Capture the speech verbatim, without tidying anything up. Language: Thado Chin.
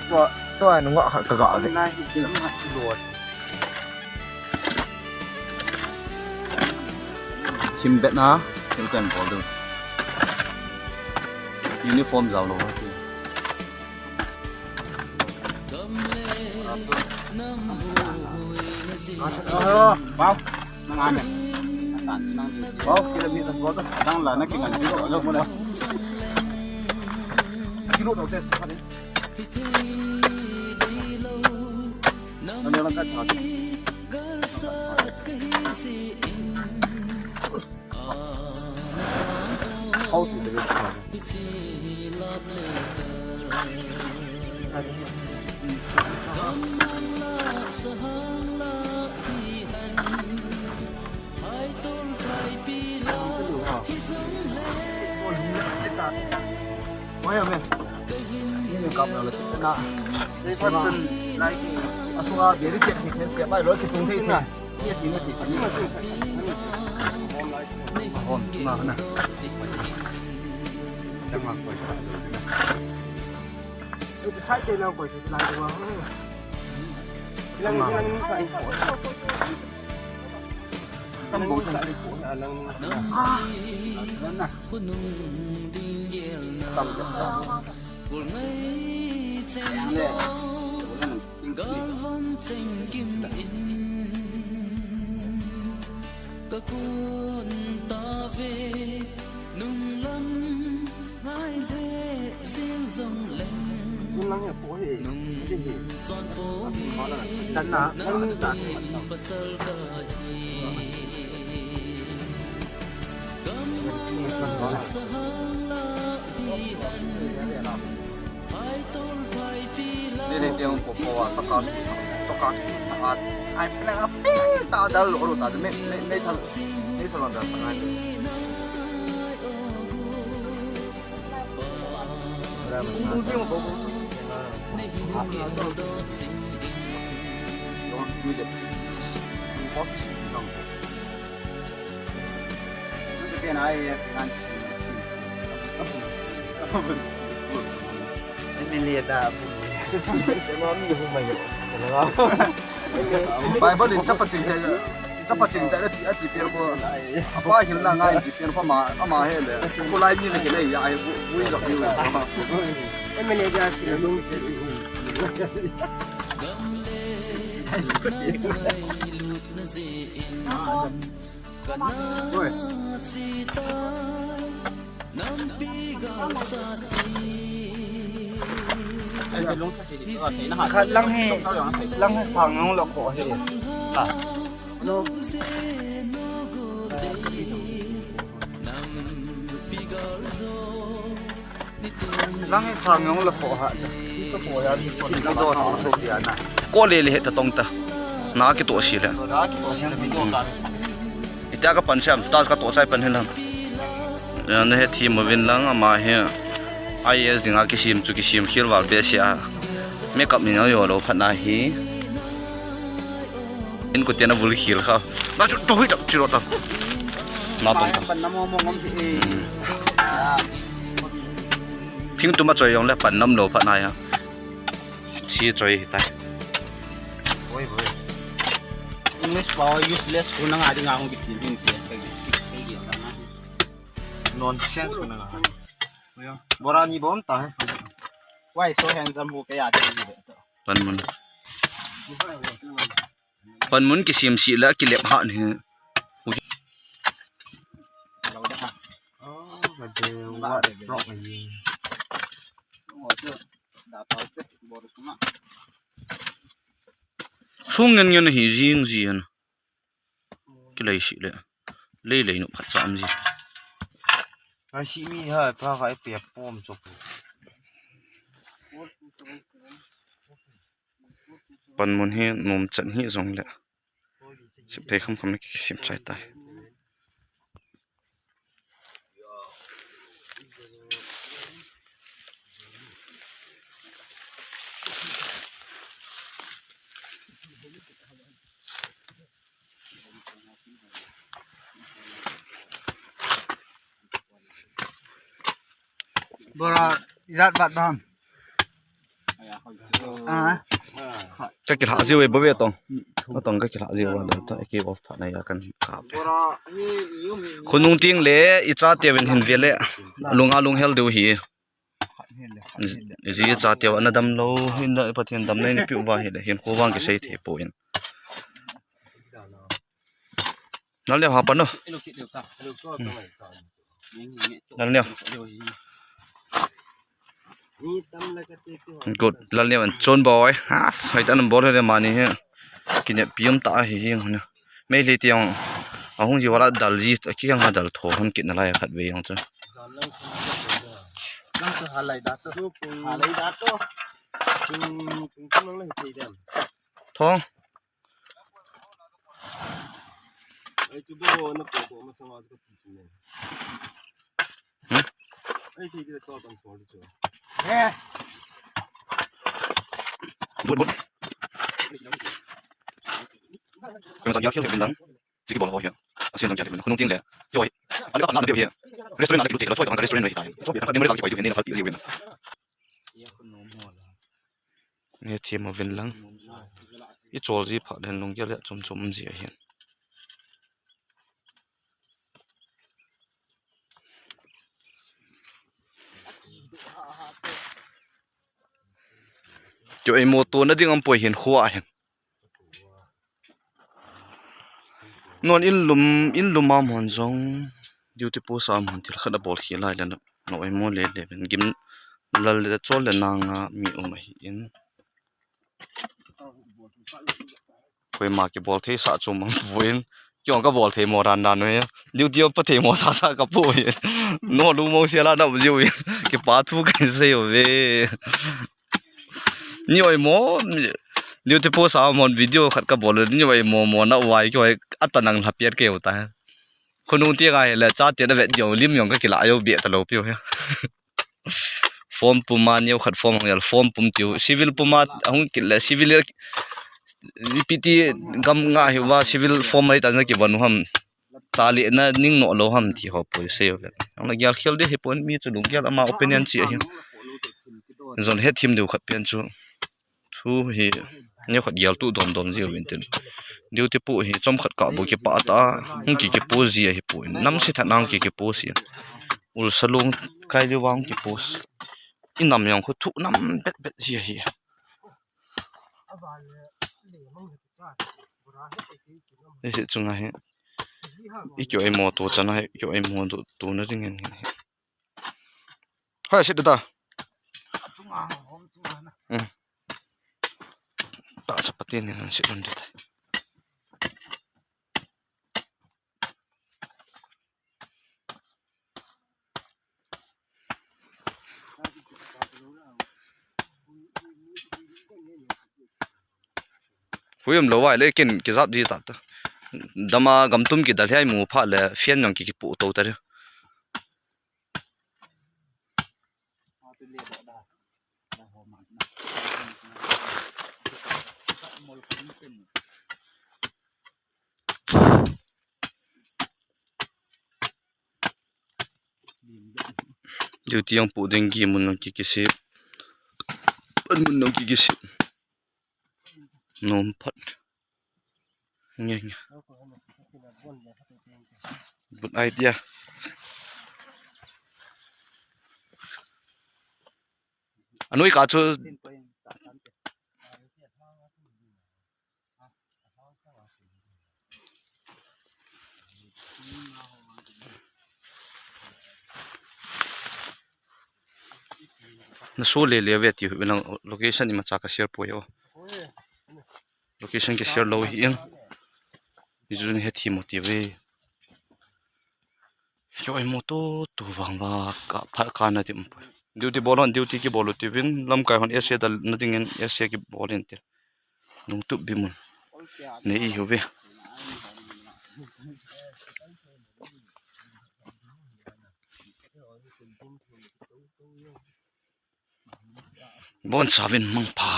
Tua, tua nunga khat ka ga ve. Sim bet na, sim kan bol du. Uniform jao lo. Bau, nang ane. Bau, kira mi tan bol. Nang la na kingan silo, alo mo na. Silo do te. Nang la ka ta. How to do it? Why am I? Ini kap na lagi na. Ini pun lagi. Asunga beri cek ni kan tiap hari lo kita tunggu na. Iya sini sih. Hom, na na. Sama ko. Itu saya lang ko, itu lang ko. Ilang, ilang sa. Tam ko sa. Ah. Tam ko. Galvan cheng kim in ka kun ta ve, nunglam ngai le sing jong leng. Nunglam he po he. Nung son po he. Dan na. Nang ta. Pasal ka hi. Gamla sahang la hi an. Ni ni tiang po po a, toka, toka, a, ai, plang a, ping, ta, dal, oro, ta, me, me, me, thal, me, thal, dal, ta, ai. Ung, ung, ung, ung. Don't do that. Don't do that. Ante na ai ngan sim sim. Emi le da. Ema mi hu mai. Bible in chapa ching te. Chapa ching te ati ati per ko. Apa hil na ngai ati per ko ma ama he le. Ko lai mi le ke le ya ai bu bu ga. Emi le da si lung te si hu. Khat lang hi, lang hi sang nung lo ko hi. Ah. Lang hi sang jong la kho ha. Ko le le he ta tong ta. Na kitoh si le. Itia ka pan siam, ta ka toh chai pan he lang. Na he thi mo vin lang ama he. I A S dinga kisim chu kisim khel val be sia. Makeup ni na yo lo phat na hi. In ko tiana vul khel kha. Na chu to hui tak chiro ta. Na tong ta. Pan na mo mo ngam hi. Thing tuma choi jong le pan nam lo phat na ya. Chi choi tai. Oi, oi. English pa useless ko na nga ding a hung kisim hin ti. Nonsense ko na nga. Bora ni bom ta hai. Why so handsome ho kaya ti. Pan mun. Pan mun kisim si la kilep ha ni. Sung ngen ngen hi jing ji han. Kilei si le. Lei lei nu phat cham ji. Ai si mi ha pa ka pe pom chok. Pan mun hi nom chan hi jong le. Sip thei kham kham kisim chai tai. Bora, ijat bat bam. Ah. Ka kilha jiu e bo ve tong. Ba tong ka kilha jiu a dan ta ki off pha na ya kan ka pe. Khonung ting le i chateu vin hin ve le. Lunga lunghel diu hi. Ji chateu ana dam lou hin da Pathen damna in piu va hi le hin kho vang kisei thei poi. Nal neo ha pan no. Nal neo. Good. Lal neo and Chon boy. As, hai tan bol he mani he. Kine pium ta hi hi hon. Meitei tiang ahung ji wala dal ji, a kiang ha dal tho hon kit na lai khat ve jong chu. Thong. Good, good. Kung sa diak hial ding dang. Sige, bol ho hian. Asin jong kia ding. Khonung ting le. Yo. Ali ka pan na de hian. Restaurant na de lu te lo choi ka restaurant lo hi tai. Choi ka memory lang ki pai du hian ni na kal pi ji win. Nge thim a vin lang. I chol ji pha den lung kia le chom chom ji a hian. Chu ei mo to na ding am poi hin khua hin. Non in lum, in lum am hon jong. Duty post am hon thil khat a bol khi lai le na. No ei mo le le ben gim lal le chol le nanga mi um a hi in. Koima kibol thei sa chu mang pu in. Kiong ka bol thei mo ran ran we. Duty pa thei mo sa sa ka pu in. No lu mo sia la na bu jiu in. Kipa thu ka sei ve. Ni oi mo. Duty post a mon video khat ka bol ni oi mo mo na wai ki oi ata nang la piat ke uta. Khonung ti ngai le cha ti na vet jo lim jong ka kila jo be ta lo piu he. Form puma neo khat form hong yal form pum tiu. Civil puma hong kit le civil piti gam nga hi wa civil form ai ta na ki vanu ham. Cha le na ning no lo ham ti ho poi sei ve. Ang la gyal khel de hi pon mi chu lung gyal ama opinion chi hi. Zon het thim deu khat pian chu. Thu hi neo khat gyal tu dom dom ji vin tin. Duty pu hi chom khat ka bu ki pa ta. Hung ki ki pu ji hi pu. Nam si tha nang ki ki pu si. Ul salung kai ji wang ki pu. I nam jong khu thu nam bet bet ji hi. Ei hi chunga hi. I kyo ei mo to chana hi kyo ei mo to, to na ring en hi. Hai sit da. Hmm. Ta chapati ni sit dun da. Huyum lo vai le kin ki zap di ta ta. Dama gam tum ki dal hiai mu pha le fian nang ki ki pu to ta. Duty ang pu ding ki mun nang ki ki sip. Pan mun nang ki ki sip. Nom phat. Nge, nge. Good idea. Anui ka chu. Na so le le ve ti hu lang location imacha ka share poi o. Location ka share lo hi in. Hi chu ni he thi mo ti ve. Kyo ai mo to tu vang va ka pha ka na ti mo poi. Duty bol hon duty ki bol u ti vin lamkai hon essay dal na ding in essay ki bol in ti. Lungtup bimun. Nei i hiu ve. Bon savin mangpha.